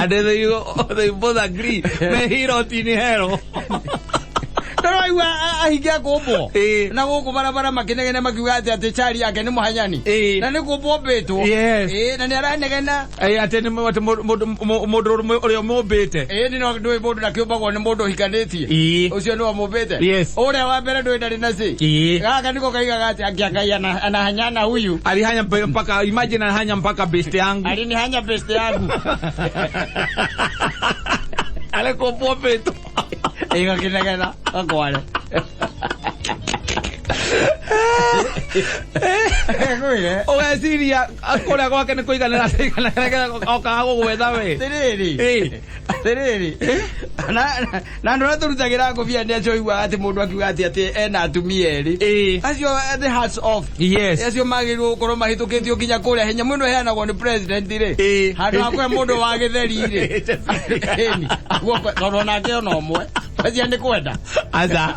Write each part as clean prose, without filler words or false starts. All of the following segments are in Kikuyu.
And they both agree may he rot in hell. Ndĩraigua ahingia kũmbwo Ĩĩ. na gũkũ barabara makĩnegene makiuga atĩ atĩ chari yake nĩ mũhanyani. Ĩĩ. Na nĩ kũmbwo mbĩtwo. Yes. Ĩĩ, na nĩ aranegena. Ĩ, atĩ nĩ atĩ mũndũ ũrĩa mũmbĩte. Ĩĩ, nĩ no ndũĩ mũndũ ndakĩũmbagwo nĩ mũndũ ũhikanĩtie. Ĩĩ. Ũcio nĩwe mũmbĩte. Yes. Ũrĩa wa mbere ndũĩ ndarĩ na cĩ. Ĩĩ. Gaka nĩko kaigaga atĩ angiangai anahanyana huyu. Alihanya mpaka, imagine anahanya mpaka best yangu. Alinihanya best yangu. Alikumbwo mbĩtwo. Ĩĩ, gakinegena gakware. Ngwĩre. Ũgeciria kũrĩa gwake nĩ kũiganĩra ataiganĩra okaga gũgwetha we. Atĩrĩrĩ. Ĩĩ. Atĩrĩrĩ. Na na andũ arĩa tũrutagĩra ngũbia nĩ acio ũiguaga atĩ mũndũ akiuga atĩ atĩ ena atumia erĩ. Ĩĩ. Acio the hats off. Yes. Acio magĩrĩirwo gũkorwo mahĩtũkĩtio nginya kũrĩa hinya mũno ĩheanagwo nĩ president rĩ. Ĩĩ. Handũ ha kũhe mũndũ wa gĩtheri rĩ. Ĩni. Tondũ onake ona ũmwe. Acio nĩ kwenda. Aca.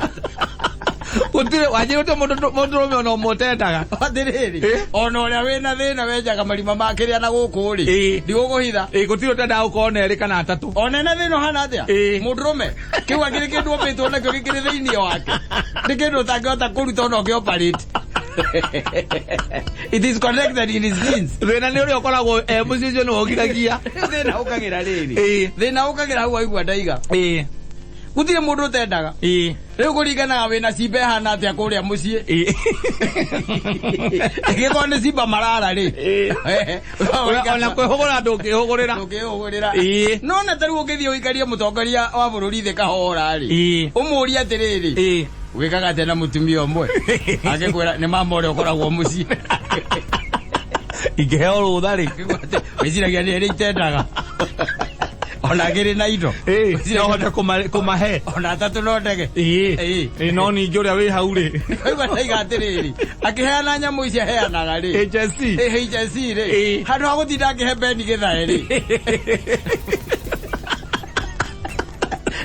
Gũtirĩ wanjĩrĩte mũndũ rũme ona ũmwe ũtendaga. Atĩrĩrĩ. Ĩ? Ona ũrĩa wĩna thĩna wenjaga marima ma kĩrĩa na gũkũ rĩ. Ĩĩ. Ndigũkũhitha. Ĩĩ, gũtirĩ ũtendaga gũkorwo na erĩ kana atatũ. Ona ena thĩna ũhana atĩa? Ĩĩ. Mũndũrũme kĩu akĩrĩ kĩndũ ombĩtwo nakĩo gĩkĩrĩ thĩinĩ wake. Nĩ kĩndũ ũtangĩhota kũruta ona ũkĩoperate. It is connected in his genes. Thĩna nĩ ũrĩa ũkoragwo e mũciĩ ũcio nĩwe ũgiragia. Thĩna ũkagĩra rĩrĩ. Ĩĩ. Thĩna ũkagĩra hau waigua ndaiga. Ĩĩ. Gũtirĩ mũndũ ũtendaga. Ĩĩ. Rĩu kũringanaga wĩna cimba ĩhana atĩa kũrĩa mũciĩ. Ĩĩ. Ĩngĩkorwo nĩ cimba marara rĩ. Ĩĩ. Ona kwĩhũgũra ndũngĩhũgũrĩra. Ndũngĩhũgũrĩra. Ĩĩ. No na ta rĩu ũngĩthiĩ ũikarie mũtongoria wa bũrũri thĩ kahora rĩ. Ĩĩ. Ũmũrie atĩrĩrĩ. Ĩĩ. Wĩkaga atĩa na mũtumia ũmwe? Angĩkwĩra nĩ mama ũrĩa ũkoragwo mũciĩ. Ingĩheo rũtha rĩ. Wĩciragia nĩ erĩ itendaga. Ona akĩrĩ na indo. Ĩĩ. No hote kũmahe. Ona atatũ no ndege. Ĩĩ. Ĩĩ. Ĩĩ, no ningĩ ũrĩa wĩ hau rĩ. Waigua ndaiga atĩrĩrĩ. Akĩheana nyamũ ici aheanaga rĩ. HSC. Ĩ, HSC rĩ. Ĩĩ. Handũ ha gũtinda akĩhe Beni gĩthae rĩ.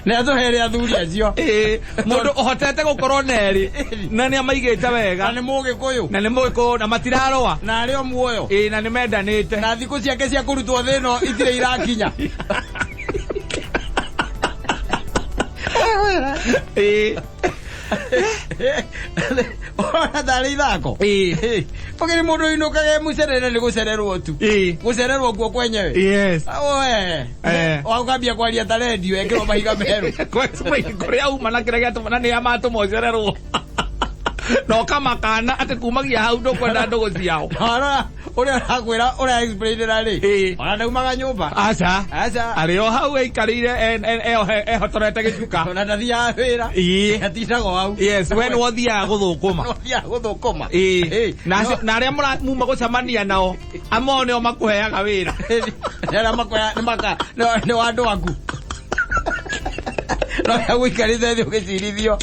Nĩ atũhere athuri acio. Ĩĩ. Mũndũ ũhotete gũkorwo na erĩ na nĩ amaigĩte Na wega nĩ mũgĩkũyũ. na nĩ mũgĩkũyũ na matiraroa. Na arĩ o muoyo. Ĩĩ, na nĩ mendanĩte. Na thikũ ciake cia kũrutwo thĩ ĩno itirĩ irakinya. Ĩĩ. Ona tarĩ ithako. Ĩĩ. Ũkĩrĩ mũndũ ũinũkaga e mũcerere nĩ gũcererwo tu. Ĩĩ. Gũcererwo kuo kwenyewe. Yes. Oe. Eh. Wakambia kwaria ta redio ekĩrwo mahiga merũ. Kũrĩa uma na kĩrĩa gĩatũma na nĩa matũma ũcererwo. Na ũkamakana atĩ kumagia hau ndũkwenda ndũgũ ciao. Warora ũrĩa ũrakwĩra ũrĩa explainĩra rĩ. Ĩĩ. Ona ndaumaga nyũmba. Aca. Aca. Arĩ o hau aikarĩire ehotorete gĩcuka. Ona ndathiaga wĩra. Ĩĩ. Atindaga o hau. Yes, we nĩwe ũthiaga gũthũkũma. No thiaga gũthũkũma. Ĩĩ. Ĩĩ. Na na arĩa muma gũcemania nao, amwe nĩo makũheaga wĩra. Nĩ arĩa makoya nĩ maka nĩ wa andũ aku. No ya gũikarĩte thĩ ũgĩcirithio.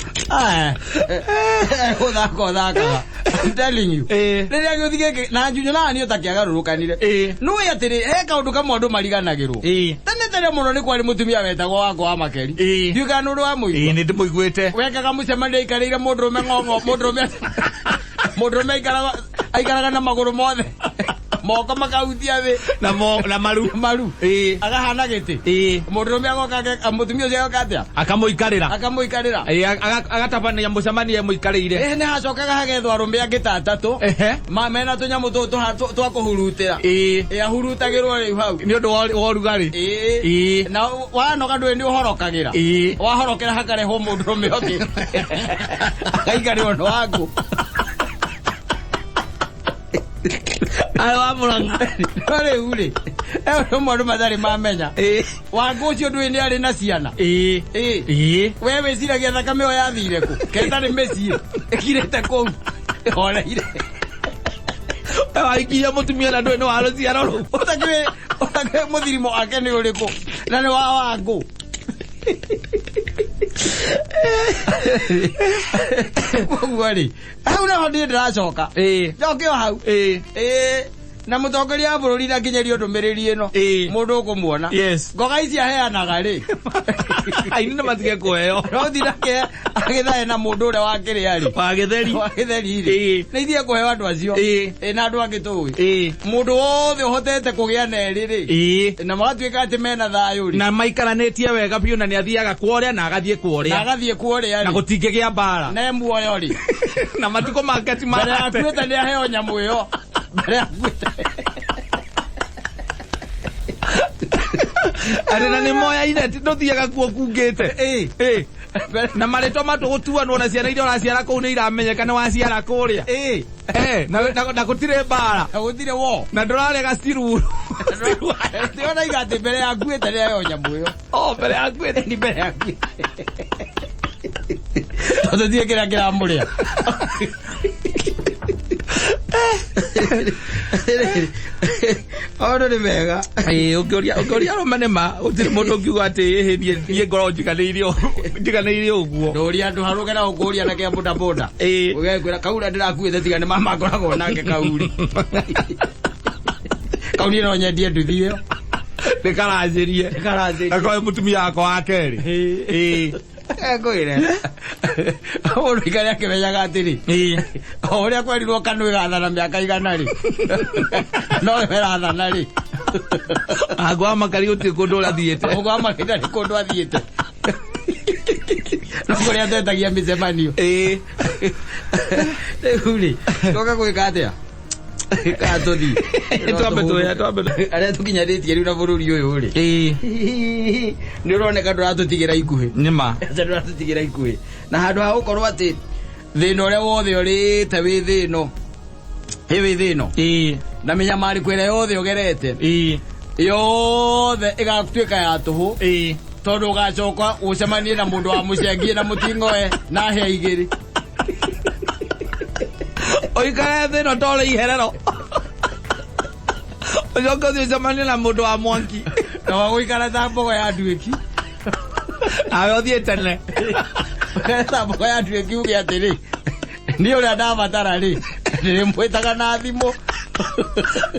Gũthaka ũthakaga. I'm telling you. Ĩĩ. Rĩrĩa gĩũthi gĩkĩ na nyonaga niĩ ũtakĩagarũrũkanire. Ĩĩ. Nĩũĩ atĩrĩ he kaũndũ kamwe andũ mariganagĩrwo. Ĩĩ. Tene tene mũno nĩ kwarĩ mũtumia wetagwo Wangũ wa Makeri. Ĩĩ. Ndiũĩ kana nĩ ũndũ wa Ĩĩ, mũigua. nĩ ndĩmũiguĩte. Wekaga mũcemanio aikarĩire mũndũrũme ng'ong'o mũndũrũme mũndũrũme aikaraga aikaraga na magũrũ mothe moko makahutia thĩ Na mo na maru. maru Ĩĩ. agahana gĩtĩ Ĩĩ. mũndũrũme agoka mũtumia ũcio agoka atĩa Akamũikarĩra. akamũikarĩra Ĩĩ, agatabania mũcemanio emũikarĩire. ĩĩ nĩ hacokaga hagethwo arũme angĩ ta atatũ Ehe. ma mena tũnyamũ tũtũ twa kũhurutĩra Ĩĩ. ĩ ahurutagĩrwo rĩu hau Nĩ ũndũ wa ũrugarĩ. ĩĩ Ĩĩ. na wanoga ndũĩ nĩ ũhorokagĩra Ĩĩ. wahorokera hakarehwo mũndũrũme ũngĩ agaikarĩrwo nĩ wangu Arĩ wa Mũrang'a. No rĩu rĩ he ũndũ ũmwe andũ matarĩ mamenya Ĩĩ. Wangũ ũcio ndũĩ nĩ arĩ na ciana. Ĩĩ. Ĩĩ. Ĩĩ. We wĩciragia thakame ĩyo yathire kũ? Ketarĩ mĩciĩ. Ĩkirĩte kũu. Ĩhoreire. Waikinya mũtumia na ndũĩ nĩ wa rũciaro rũu. Ũtakĩũĩ ũtakĩũĩ mũthirimo wake nĩ ũrĩkũ na nĩ wa Wangũ. Koguo rĩ, hau naho niĩ ndĩracoka. Ĩĩ. Njoke o hau. Ĩĩ. Ĩĩ. Na mũtongoria wa bũrũri ndakinyĩrio ndũmĩrĩri ĩno. Ĩĩ. Mũndũ ũkũmuona. Yes. Ngoga ici aheanaga rĩ. Aini nĩ matige kũheo. No thi nake agĩthae na mũndũ ũrĩa wakĩrĩa rĩ. Wa gĩtheri. Wa gĩtheri rĩ. Ĩĩ. Nĩ ithiĩ kũheo andũ acio. Ĩĩ. Ĩ na andũ angĩ tũĩ. Ĩĩ. Mũndũ wothe ũhotete kũgĩa na erĩ rĩ. Ĩĩ. Na magatuĩka atĩ mena thayũ rĩ. Na maikaranĩtie wega biũ na nĩ athiaga kworia na agathiĩ Na kworia. agathiĩ kuorĩa Na rĩ. gũtingĩgĩa mbara. Na e muoyo rĩ. Na matukũ make ti Mbere marate. akuĩte nĩ aheo nyamũ ĩyo. Mbere akuĩte. Atĩ na nĩ moyaine ti ndũthiaga kuo kungĩte. Ĩĩ. Ĩĩ. Na marĩtwa matũgũtuanwo na ciana iria ũraciara kũu nĩ iramenyeka nĩ waciara kũrĩa. Ĩĩ. Eh, na gũtirĩ mbara. Na gũtirĩ wo. Na ndũrarega ciruru. Ndĩrona iga atĩ mbere yakuĩte nĩ aheo nyamũ ĩyo. Oh, mbere yakuĩte. Nĩ mbere yakuĩte. Tondũ tiĩ kĩrĩa kĩramũrĩa. Maũndũ nĩ mega. Ĩĩ, ũngĩũria arũme nĩ ma gũtirĩ mũndũ ũngiuga atĩ ĩhĩ niĩ ngoragwo njiganĩire ũguo. Ndũria andũ harũge na ũkũria na kĩa bodaboda. Ĩĩ. Ũgekwĩra kaura ndĩrakuĩte tiga nĩ mama ngoragwo nake kauri. Kau niĩ no nyendie nduthi ĩyo. Ndĩkaranjĩrie. Ndĩkaranjĩrie. Gakorwo mũtumia wakwa wa kerĩ. Ĩĩ. Ngwĩre. Mũndũ aikare akĩmenyaga atĩrĩ. Ĩĩ. O ũrĩa kwerirwo kanua ĩgathana mĩaka igana rĩ. No ĩrathana rĩ. Angũ wa makari gũtirĩ kũndũ ũrathiĩte. Mũgo wa mahinda nĩ kũndũ athiĩte. No kũrĩa atetagia mĩcemanio. Ĩĩ. Rĩu rĩ, twoka gwĩka atĩa? Kana tũthiĩ. Twambe tũye, twambe tũye. Arĩa tũkinyanĩtie rĩu na bũrũri ũyũ rĩ. Ĩĩ. Nĩ ũroneka ndũratũtigĩra ikuhĩ. Nĩ ma. Aca ndũratũtigĩra ikuhĩ. Na handũ ha gũkorwo atĩ thĩna ũrĩa wothe ũrĩte wĩ thĩno. Ĩ wĩ thĩno. Ĩĩ. Na mĩnyamarĩko ĩrĩa yothe ũgerete. Ĩĩ. Yothe ĩgatuĩka ya tũhũ. Ĩĩ. Tondũ ũgacoka ũcemanie na mũndũ wa mũcengie na mũting'oe na hĩa igĩrĩ. Ũikare thĩ ĩno ta ũrĩ iherero. Ũcoke ũthiĩ ũcemanie na mũndũ wa mwanki. Na wa gũikara ta mbogo ya nduĩki. Nawe ũthiĩ tene. Ũikare ta mbogo ya nduĩki uge atĩrĩ. Niĩ ũrĩa ndabatara rĩ, ndĩrĩmwĩtaga na thimũ.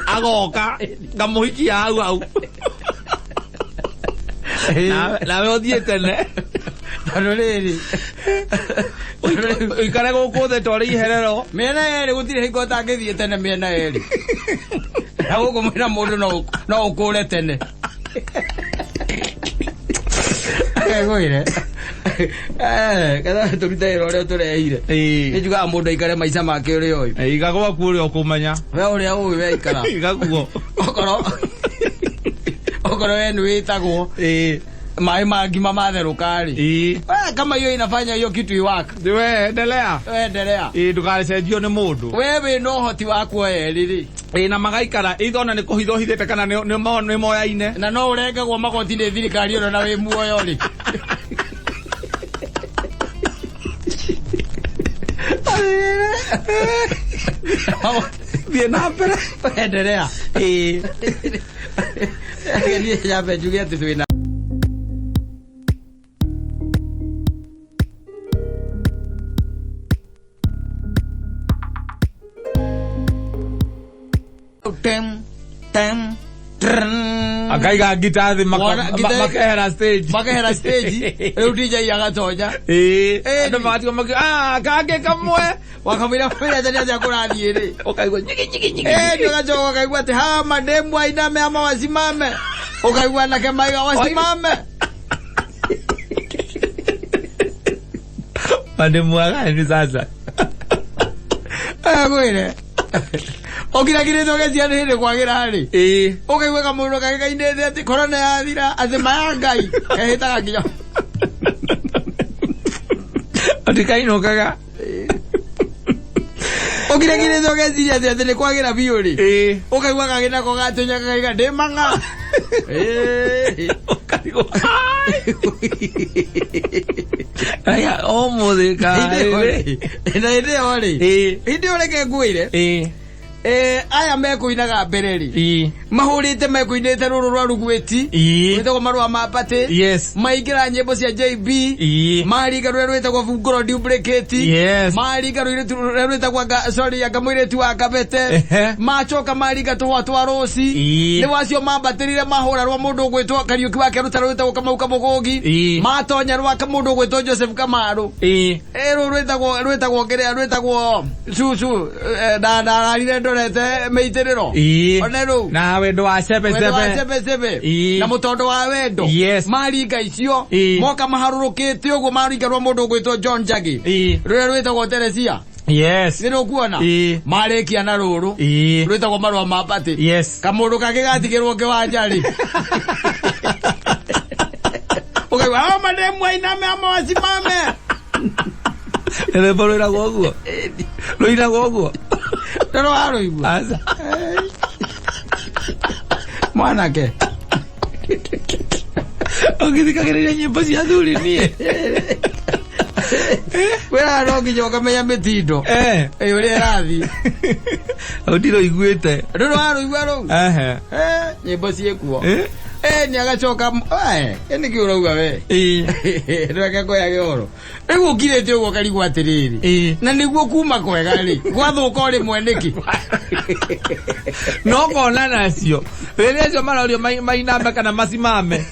Agoka ngamũhikia hau hau. Nawe ũthiĩ tene. Tondũ rĩrĩ. Ũikare gũkũ thĩ ta ũrĩ iherero. Mĩena yerĩ gũtirĩ hingo ũtangĩthiĩ tene mĩena yerĩ. Na gũkũ mwĩna mũndũ no ũkũre tene. Ngwĩre. Ketha tũrute wĩra ũrĩa ũtũrehire. Ĩĩ. Nĩ njugaga mũndũ aikare maica make ũrĩa ũĩ. Iga gwaku ũrĩa ũkũmenya. We ũrĩa ũĩ we ikara. Iga guo. Okorwo we nĩ wĩtagwo Ĩĩ. maĩ ma ngima matherũka rĩ. Ĩĩ. We kama hiyo inafanya hiyo kitu iwaka. We endelea. We endelea. Ĩĩ ndũgacenjio nĩ mũndũ. We wĩna ũhoti wa kuoya erĩ rĩ. Ĩĩ na magaikara either ona nĩ kũhitha ũhithĩte kana nĩ moyaine. Na no ũrengagwo magoti nĩ thirikari ĩno na wĩ muoyo rĩ. Thiĩ na mbere. Endelea. Ĩĩ. Niĩ nyambe njuge atĩ twĩna tem tem trrn. Akaiga ngita thĩ Wona, ngita- makehera stage. Makehera stage rĩu DJ agatonya. Ĩĩ. Ĩĩ. Andũ magatigwo kangĩ kamwe. Wakamwĩra wĩra atĩ nĩ atĩa kũrathiĩ rĩ. Ũkaigua nyigi nyigi nyigi. Eh, ndio ũgacoka ũkaigua atĩ hawa mademu ainame ama wasimame. Ũkaigua anake maiga wasimame. Mademu agani sasa. Ngwĩre. Ũkirakirĩte ũgecia nĩ hĩndĩ kwagĩra rĩ. Ĩĩ. Ũkaigua kamũndũ kangĩ kainĩte atĩ korona yathira atĩ maya Ngai kehĩtaga nginya. Ũtikainũkaga. Ũkirakirĩte ũgeciria atĩ atĩ nĩ kwagĩra biũ rĩ. Ĩĩ. Ũkaigua kangĩ nako gatonya kakaiga ndĩ mang'a. Ĩĩ. Ũkarigwo. Aya, ũmũthĩ Hĩndĩ ĩyo kaĩ. rĩ. Na hĩndĩ ĩyo rĩ. Ĩĩ. Hĩndĩ ĩyo reke ngwĩre. Ĩĩ. Aya mekũinaga mbere rĩ. Ĩĩ. Mahũrĩte mekũinĩte rũrũ rwa rugwĩti. Ĩĩ. Rwĩtagwo marũa ma patĩ. Yes. Maingĩra nyĩmbo cia JB. Ĩĩ. Maringa rũrĩa rwĩtagwo bungũro duplicate. Yes. Maringa rũirĩtu rũrĩa rwĩtagwo sorry anga mũirĩtu wa kabete. Ehe. Macoka maringa tũhwa twa rũci. Ĩĩ. Nĩ wacio mambatĩrire mahũra rwa mũndũ ũgwĩtwo Kariũki wa Kĩruta rwĩtagwo Kamau Kamũgũgi. Ĩĩ. Matonya rwa mũndũ ũgwĩtwo Joseph Kamaru. Ĩĩ. Ĩ rũu rwĩtagwo kĩrĩa rwĩtagwo cucu ndararire ndorete mĩitĩrĩro. Ĩĩ. One rũu. Na wendo wa cebe Wendo wa cebe. cebe cebe. Ĩĩ. Na mũtondo wa wendo. Yes. Maringa icio. Ĩĩ. Moka maharũrũkĩte ũguo maringa rwa mũndũ ũgwĩtwo John Njagi. Ĩĩ. Rũrĩa rwĩtagwo Teresia. Yes. Nĩ rũkuona? Ĩĩ. Marĩkia na rũrũ. Ĩĩ. Rwĩtagwo marũa ma patĩ. Yes. Kamũndũ kangĩ gatigĩrwo kĩwanja rĩ. Ũkaigua hao mademu ainame ama wasimame. Rwĩmbo rwĩragwo ũguo. Rũinagwo ũguo. Ndũrĩ warũigua. Aca. Mwanake. Ũngĩthikagĩrĩria nyĩmbo cia athuri niĩ. Wĩra no nginya ũkamenya mĩtindo. Eh. Ĩ ũrĩa ĩrathiĩ. Hau ndirũiguĩte. Ndũrĩ warũigua rũu. Ehe. Eh, nyĩmbo ciĩkuo. Eh? Eh, nĩ agacoka eh, nĩkĩ ũrauga we? Ĩĩ. Reke kũyage ũhoro. Rĩu ũkirĩte ũguo ũkarigwo atĩrĩrĩ. Ĩĩ. Na nĩguo kuma kwega rĩ, gwathũka o rĩmwe nĩkĩ? No kona nacio. Rĩrĩa acio marorio mainame kana macimame.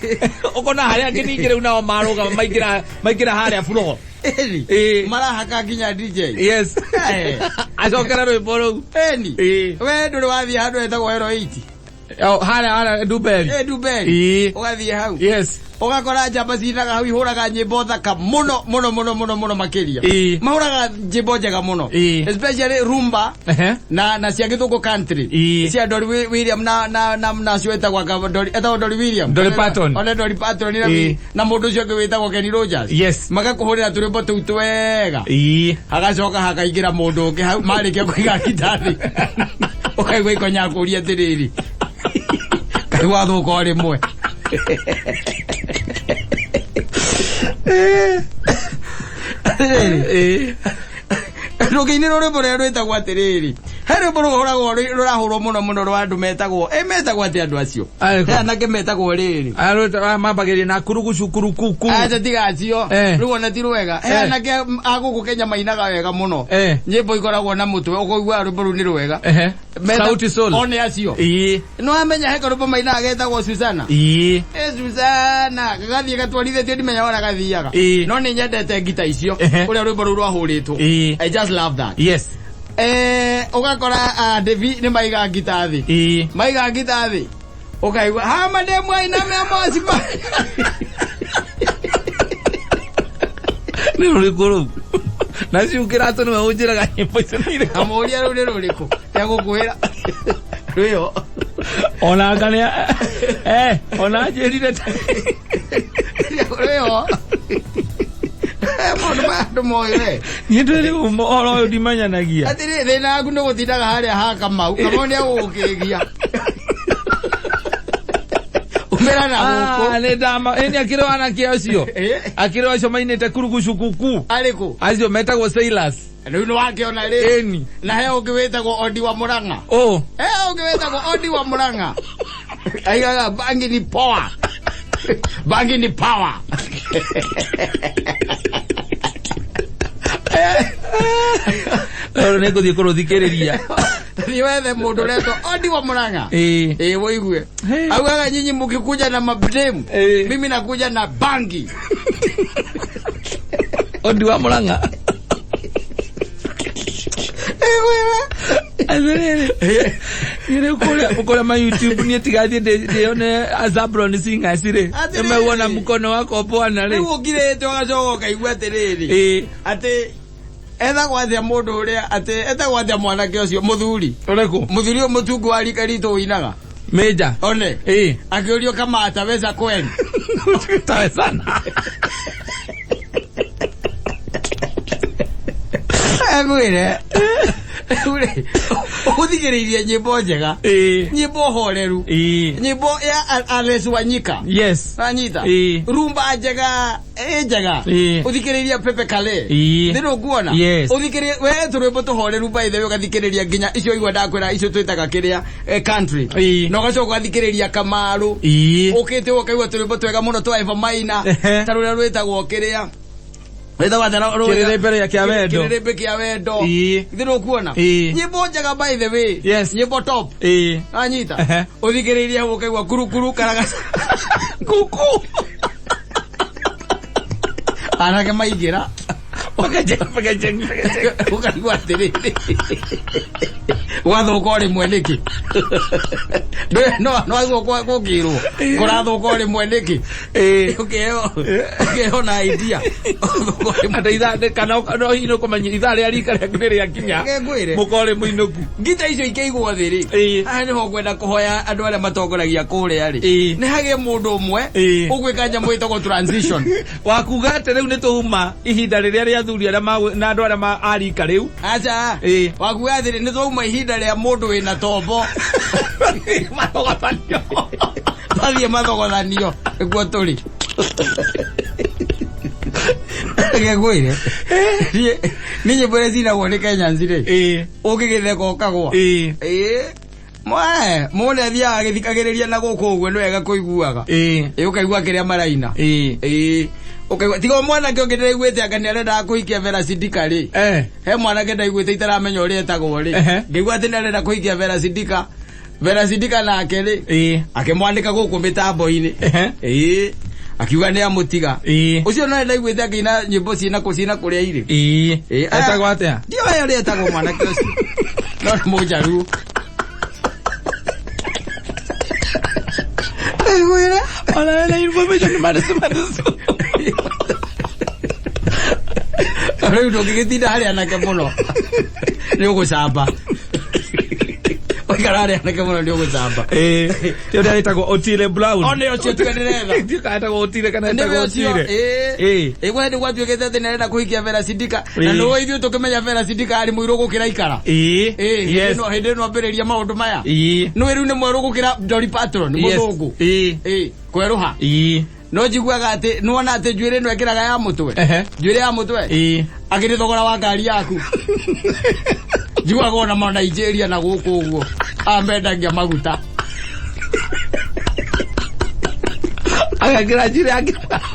Ũkona harĩa angĩ ningĩ rĩu nao marũgama maingĩra maingĩra harĩa floor. Ĩni. Ĩĩ. Marahaka nginya DJ. Yes. Eh. Acokera rwĩmbo rũu. Ĩni. Ĩĩ. We ndũrĩ wathiĩ handũ hetagwo Hero 8. Oh, harĩa harĩa Nduberi. Ĩ Nduberi. Ĩĩ. Ũgathiĩ hau. Yes. Ũgakora njamba cinaga hau ihũraga nyĩmbo thaka mũno mũno mũno mũno mũno makĩria. Ĩĩ. Mahũraga nyĩmbo njega mũno. Ĩĩ. Especially rumba. Ehe. Na cia gĩthũngũ country. Ĩĩ. Cia Dolly William na cio etagwo Dolly etagwo Dolly William. Dolly Parton. One Dolly Parton na Ĩĩ. na mũndũ ũcio ũngĩ wĩtagwo Kenny Rogers. Yes. Magakũhũrĩra tũrwĩmbo tũu twega. Ĩĩ. Hagacoka hakaingĩra mũndũ ũngĩ hau marĩkia kũiga gitari. Ũkaigua ikonya kũria atĩrĩrĩ. Kaĩ gwathũka o rĩmwe. Atĩrĩrĩ. Ĩĩ. Rũngĩinĩrwo rwĩmbo rũrĩa rwĩtagwo atĩrĩrĩ. He rwĩmbo rũhũragwo rũrahũrwo mũno mũno rwa andũ metagwo ĩ metagwo atĩ andũ acio. Arĩkũ? He anake metagwo rĩrĩ. Aya mambagĩrĩria na kurugucu kurukuku. Acha tiga acio. Eh. Rĩu ona ti rwega. He Eh. anake a gũkũ Kenya mainaga wega mũno. Eh. Nyĩmbo ikoragwo na mũtwe ũkaigua rwĩmbo rũu nĩ rwega. Ehe. Sauti Sol. One acio. Ĩĩ. No amenya he karwĩmbo mainaga getagwo Susana. Ĩĩ. Ĩ Susana gagathiĩ gatwarithĩtio ndimenya ũrĩa gathiaga. Ĩĩ. No nĩ nyendete ngita icio Ehe. ũrĩa rwĩmbo rũu rwahũrĩtwo. Ĩĩ. I just love that. Yes. Eh, ũgakora Devi nĩ maiga ngita thĩ. Ĩĩ. Maiga ngita thĩ. Ũkaigua ha mademu ainame amacima. Nĩ rũrĩkũ rũu? Na cio kĩratũ nĩwe ũnjĩraga nyĩmbo icio nĩ irĩkũ. Kamũria rũu nĩ rũrĩkũ? Nĩegũkwĩra. Rwĩho. Ona anga nĩ eh ona anjĩrire ta Rwĩho. Maũndũ maya andũ moĩ we. niĩ ndĩrĩ ũhoro ũyũ ndimenyanagia. Atĩrĩ thĩna waku nĩ gũtindaga harĩa ha Kamau. Kamau nĩ egũgũkĩgia. Umĩra na gũkũ. Ah, nĩ ndama ĩni akĩrĩ anake acio. Eh? Akĩrĩ acio mainĩte kurugucu kuku. Arĩkũ? Acio metagwo sailors. Rĩu nĩ wakĩona rĩ. Ĩni. Na he ũngĩ wĩtagwo Odi wa Mũrang'a. Oh. He ũngĩ wĩtagwo Odi wa Mũrang'a. Aigaga bangi ni power. Bangi ni power. Rũrũ nĩ ngũthiĩ kũrũthikĩrĩria. Thiĩ wethe mũndũ ũretwo Odi wa Mũrang'a. Ĩĩ. Ĩĩ wũigue. Hey. Augaga nyinyi mkikuja na mabdemu, Eh. mimi nakuja na bangi. Odi wa Mũrang'a. Atĩrĩrĩ. Niĩ rĩu kũrĩa ma YouTube niĩ tigathiĩ ndĩone Zablon Singers rĩ. Atĩrĩrĩ. Nĩmeuona mkono wako bwana rĩ. Rĩu ũkirĩte ũgacoka ũkaigua atĩrĩrĩ. Ĩĩ. Atĩ ethagwo atĩa mũndũ ũrĩa atĩ etagwo atĩa mwanake ũcio mũthuri. Ũrĩkũ? Mũthuri ũyũ mũtungu wa rika ritũ ũinaga. Major. One. Ĩĩ. Akĩũrio kama ataweza kweli. Tawezana. Egwire. Rĩu rĩ, Ũthikĩrĩirie nyĩmbo njega, nyĩmbo horeru, nyĩmbo ya Alex Wanyika. Wanyita. Rumba njega, ĩ njega. Ũthikĩrĩirie Pepe Kale. Nĩ ndũkuona? Yes. Ũthikĩrĩrie we tũrwĩmbo tũhoreru, by the way, ũgathikĩrĩria nginya icio igua ndakwĩra icio twĩtaga kĩrĩa, country. Na ũgacoka ũgathikĩrĩria Kamaru. Ũkĩte ũkaigua tũrwĩmbo twega mũno twa Eva Maina, ta rũrĩa rwĩtagwo kĩrĩa rwĩtagwo atĩa Kĩrĩrĩmbĩ kĩa wendo. Kĩrĩrĩmbĩ kĩa wendo. Githĩ ndũkuona? Nyĩmbo njega, by the way. Nyĩmbo top. Anyita. Ũthikĩrĩirie hau ũkaigua kurukuru karagaca. Kuku. Anake maingĩra. Pakajeng, pakajeng, pakajeng. Ũkaigua atĩrĩrĩ, gwathũka o rĩmwe nĩkĩ? No aigua gũkĩrwo kũrathũka o rĩmwe nĩkĩ? Ũkĩheo na idea. Gũthũka o rĩmwe. Atĩ ithaa kana no hihi nĩ ũkũmenya ithaa rĩa rika rĩaku nĩ rĩakinya. Reke ngwĩre. Mũkorĩ mũinũku. Ngita icio ikĩigwo thĩ rĩ, haha nĩho ngwenda kũhoya andũ arĩa matongoragia kũrĩa rĩ, nĩ hagĩe mũndũ ũmwe ũgwĩka nyamũ ĩtagwo transition. Wakuga atĩ rĩu nĩ tũuma ihinda rĩrĩa rĩa athuri arĩa na andũ arĩa a rika rĩu. Aca. Wakuga atĩrĩ, nĩ twauma ihinda rĩa mũndũ wĩna tombo. Mathogothanio. Twathiĩ mathogothanio nĩkuo tũrĩ. Reke ngwĩre, niĩ nyĩmbo iria cinagwo nĩ Kenyans rĩ, ũngĩgĩtheka ũkagwa. Ĩĩ. Mwe, mũndũ athiaga agĩthikagĩrĩria na gũkũ ũguo nĩ wega kũiguaga. Ĩĩ, ũkaigua kĩrĩa maraina. Ĩĩ. Ũkaigua tiga mwanake ũngĩ ndĩraiguĩte anga nĩ arendaga kũhikia Vera Sidika rĩ. He mwanake ndaiguĩte itaramenya ũrĩa etagwo rĩ. Ngĩigua atĩ nĩ arenda kũhikia Vera Sidika. Vera Sidika nake rĩ, akĩmwandĩka gũkũ mĩtambo-inĩ. Ĩĩ. Akiuga nĩ amũtiga. Ũcio no ndaiguĩte akĩina nyĩmbo ciĩna ciĩna kũrĩa irĩ. Ĩĩ, Etagwo atĩa? Ndioĩ ũrĩa etagwo mwanake ũcio. No nĩ mũnjaruo. Ngwĩre. Ona wena information maresu maresu. Rĩu ndũngĩgĩtinda harĩ anake mũno nĩ ũgũcamba. Waikara harĩ anake mũno nĩ ũgũcamba. Ti ũrĩa wĩtagwo Otile Brown. O nĩ ũcio tiga ndĩretha. Ti kana etagwo Otile kana nĩwe etagwo ũcio. Otile. Ĩĩ, we nĩ gwatuĩkĩte atĩ nĩarenda kũhikia Vera Sidika na nĩwe ithuĩ tũkĩmenya Vera Sidika arĩ mũirũ gũkĩra ikara. Ĩĩ, hĩndĩ ĩno ambĩrĩria maũndũ maya. Nĩwe rĩu nĩ mwerũ gũkĩra Dolly Parton, nĩ mũthũngũ. Ĩĩ, kwerũha. No njiguaga atĩ nĩwona atĩ njuĩrĩ ĩno ĩkĩraga ya mũtwe, njuĩrĩ ya mũtwe akĩrĩ thogora wa ngari yaku. Njiguaga ona ma Nigeria na gũkũ ũguo amendagia maguta. Agekĩra njuĩrĩ yake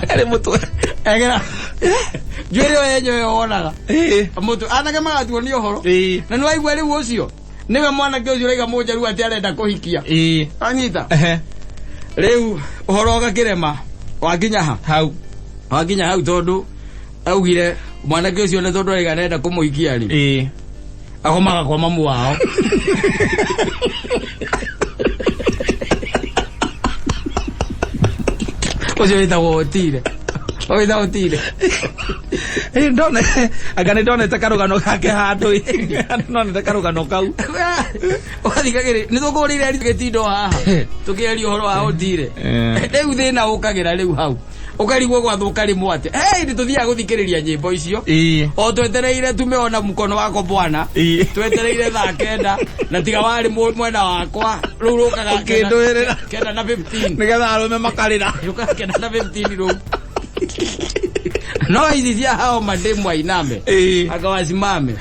arĩ mũtwe. Egera njuĩrĩ ĩyo yenye ĩyo wonaga mũtwe, anake magatuo nĩ ũhoro. Na nĩ waigua rĩu ũcio nĩwe mwanake ũcio ũraiga mũnjaruo atĩ arenda kũhikia. Anyita. Rĩu ũhoro ũgakĩrema wakinya ha? Hau. Wakinya hau tondũ augire mwanake ũcio nĩ tondũ araiga arenda kũmũhikia rĩ, akomaga kwa mamu wao. Ũcio wĩtagwo Otile, wĩtagwo Otile. Ĩ, ndone anga nĩ ndonete karũgano gake handũ ĩ. Ndonete karũgano kau. Ũgathikagĩrĩ nĩ tũkũrĩire gĩtindo haha tũkĩaria ũhoro wa Otile. Rĩu thĩna ũkagĩra rĩu hau ũkarigwo gwathũka rĩmwe atĩ hey, nĩ tũthiaga gũthikĩrĩria nyĩmbo icio o twetereire tumeona mkono wako bwana. Twetereire thaa 9 na tiga warĩ mwena wakwa rĩu rũkaga Ũkĩndũĩrĩra. 9 na 15. Nĩgetha arũme makarĩra. Rũkaga 9 na 15 rĩu. No ici cia hao mademu ainame akawasimame.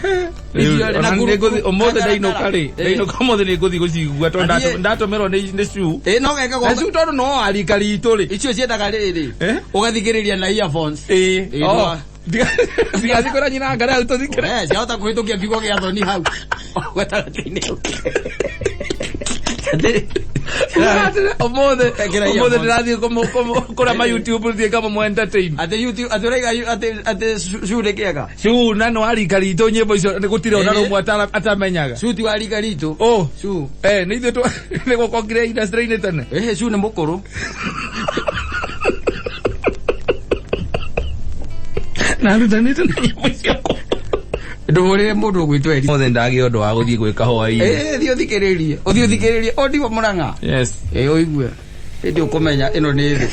Icio na Ũmũthĩ ndainũka rĩ, ndainũka ũmũthĩ nĩ ngũthiĩ gũcigua tondũ ndatũmĩrwo nĩ cu. Ĩĩ, no geka Na cu tondũ no arika ritũ rĩ. Icio ciendaga rĩrĩ, ũgathikĩrĩria na earphones. Ndigathiĩ kwĩra nyina ngara hau tũthikĩre. Eh, ciahota kũhĩtũkia kiugo gĩa thoni hau gatagatĩ-inĩ hau. Ũmũthĩ Ekĩra ũmũthĩ earphones. ndĩrathiĩ kũrĩa ma YouTube thiĩ ngamũmũ entertain. Atĩ YouTube, atĩ ũraiga atĩ cu nĩ kĩega. Cu na no arika ritũ nyĩmbo icio nĩ gũtirĩ ona rũmwe atamenyaga. Cu ti wa rika ritũ. Oh. Cu. Eh, nĩ ithuĩ nĩ gũkokire industry-inĩ tene. Ĩhĩ, cu nĩ mũkũrũ. Na rutanĩte na nyĩmbo ciakwa. Ndũhũrĩre mũndũ ũgwĩtwo Eri. Ũmũthĩ ndagĩa ũndũ wa gũthiĩ gwĩka hwaĩ-inĩ. Ĩĩ, thiĩ ũthikĩrĩrie, ũthiĩ ũthikĩrĩrie Ondigo Mũrang'a. Yes. Ĩĩ, ũigue hĩndĩ ũkũmenya ĩno nĩ thĩ.